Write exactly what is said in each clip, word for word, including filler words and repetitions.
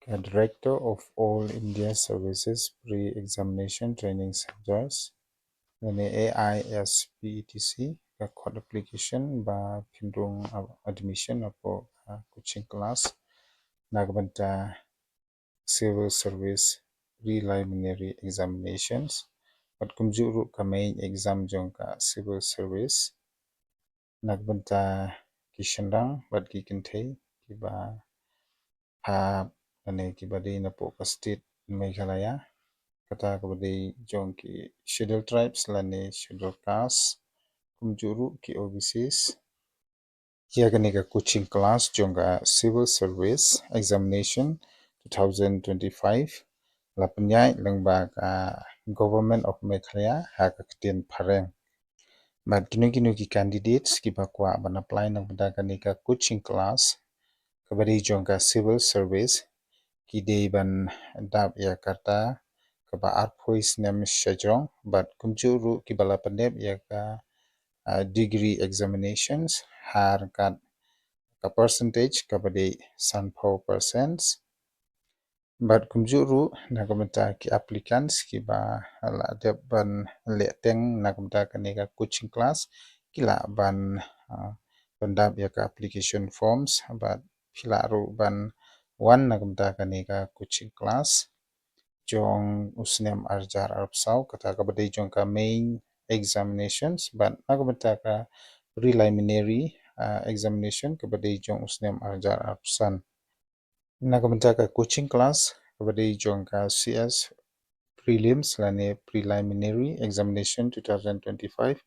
Director of All India Services Pre-Examination Training Centers, lane A I S P E T C, ka khot application ba pynrung admission hapoh ka coaching class na ka bynta Civil Service Preliminary Examinations, bad kumjuh ruh ka main exam jong ka Civil Service, na ka bynta ki shynrang bad ki kynthei kiba hap lane kiba dei napoh ka state Meghalaya, kata kaba dei jong ki Scheduled Tribes lane Scheduled Caste, kumjuh ruh ki O B Cs. Ïa kane ka coaching class jong ka Civil Service Examination two thousand twenty-five la pynïaid lyngba ka Government of Meghalaya ha ka ktien phareng. Bad kino kino ki candidates kiba kwah ban apply na ka bynta kane ka coaching class kaba dei jong ka Civil Service, ki dei ban dap ïa ka rta kaba arphew snem shajrong, bad kumjuh ruh kiba la pyndep ïa ka, ah, degree examinations ha ryngkat ka percentage kaba dei sanphew percent. Bad kumjuh ruh na ka bynta ki applicants kiba la dep ban leh teng na ka bynta kane ka coaching class, ki lah ban, ah, pyndap ïa ka application forms, bad phi lah ruh ban wan na ka bynta kane ka coaching class jong u snem arhajar arphew saw, kata kaba dei jong ka main examinations, bad na ka bynta ka preliminary, ah, examination kaba dei jong u snem arhajar arphew san. Na ka bynta ka coaching class kaba dei jong ka C S Prelims lane Preliminary Examination two thousand twenty-five,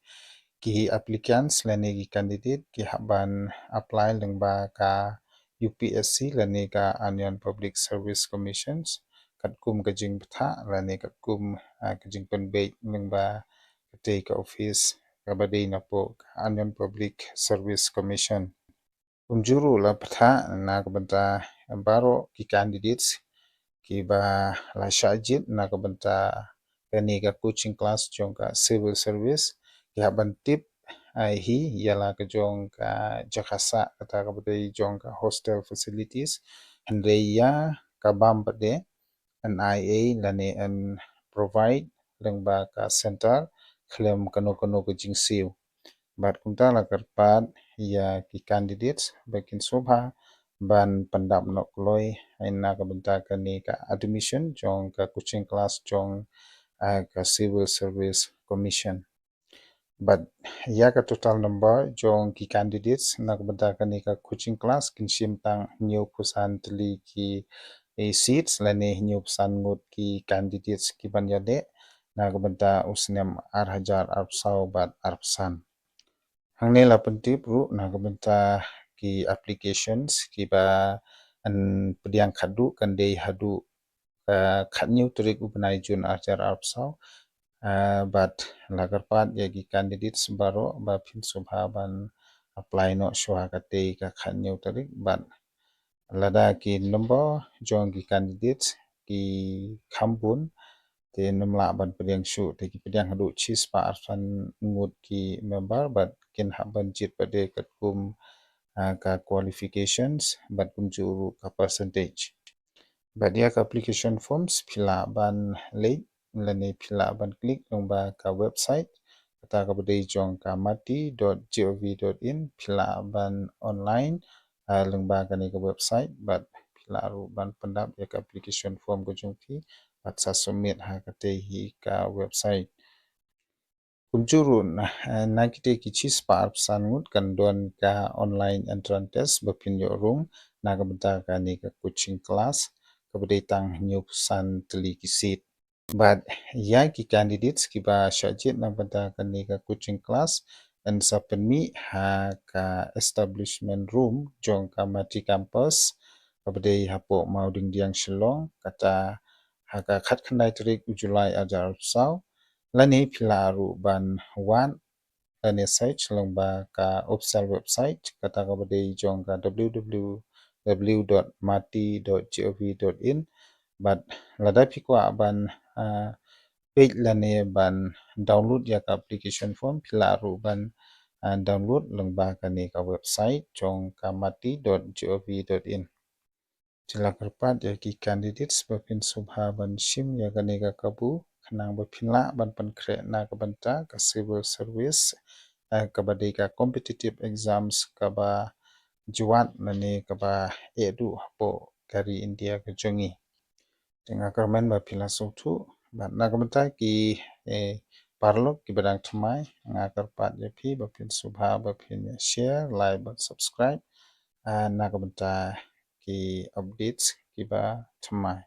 ki applicants lane ki candidate ki hap ban apply lyngba ka U P S C lane ka Union Public Service Commissions, katkum ka jingbthah lane katkum, ah, ka jingpynbeit lyngba katei ka office kaba dei napoh ka Union Public Service Commission. Kumjuh ruh la bthah na ka bynta baroh ki candidates kiba la shah jied na ka bynta kane ka coaching class jong ka Civil Service, ki hap ban tip, ah, hi ïa la ka jong ka jaka sah, kata kaba dei jong ka hostel facilities, hynrei ïa ka bam pat de yn ai ei lane yn provide lyngba ka center khlem kano kano ka jingsiew. Bad kumta la kyrpad ïa ki candidates ba kin sngewbha ban pyndap noh kloi na ka bynta kane ka admission jong ka coaching class jong, ah, ka Civil Service Commission. Bad ïa ka total number jong ki candidates na ka bynta kane ka coaching class kin shim tang hynñiewphew san tylli ki, eh, seats lane hynñiewphew san ngut ki candidates kiban ïaleh na ka bynta u snem arhajar arphew saw bad arphew san. Hangne la pyntip ruh na ka bynta ki applications kiba yn pdiang khadduh kan dei haduh ka khathynñiew tarik u bnai Jun arhajar arphew saw. Ah, bad la kyrpad ïa ki candidates baroh ba phin sngewbha ban apply noh shuwa katei ka khathynñiew tarik, bad lada ki number jong ki candidates ki kham bun, te ym lah ban pdiang shuh, te ki pdiang haduh shispah arphew san ngut ki member, bad kin hap ban jied pat de katkum, ah, ka qualifications bad kumjuh ruh ka percentage. Bad ïa ka application forms phi lah ban leit lane phi lah ban click lyngba ka website kata kaba dei jong ka mati dot gov dot in, phi lah ban online, ah, lyngba kane ka website, bad phi lah ruh ban pyndap ïa ka application form ka jong phi bad sa submit ha katei hi ka website. Kumjuh ruh na, eh, na kitei ki shispah arphew san ngut kan don ka online entrance test ba phin ïoh rung na ka bynta kane ka coaching class kaba dei tang hynñiewphew san tylli ki seat. Bad ïa ki candidates kiba shah jied na ka bynta kane ka coaching class yn sa pynmih ha ka establishment room jong ka Mati campus kaba dei hapoh Mawdingdiang, Shillong, kata ha ka khatkhyndai tarik u July arhajar arphew saw. Lane phi lah ruh ban wad lane search lyngba ka official website kata kaba dei jong ka w w w dot mati dot gov dot in. Bad lada phi kwah ban, ah, peit lane ban download ïa ka application form, phi lah ruh ban, ah, download lyngba kane ka website jong ka mati dot gov dot in. Te la kyrpad ïa ki candidates ba phin sngewbha ban shim ïa kane ka kabu khnang ba phin lah ban pynkhreh na ka bynta ka civil service, eh, kaba dei ka competitive exams kaba jwat lane kaba eh duh hapoh ka ri India ka jong ngi. Te nga kyrmen ba phi la sngewthuh, bad na ka bynta ki, eh, paralok kiba dang thymmai, nga kyrpad ïa phi ba phin sngewbha ba phin share, like bad subscribe, ah, na ka bynta ki updates kiba thymmai.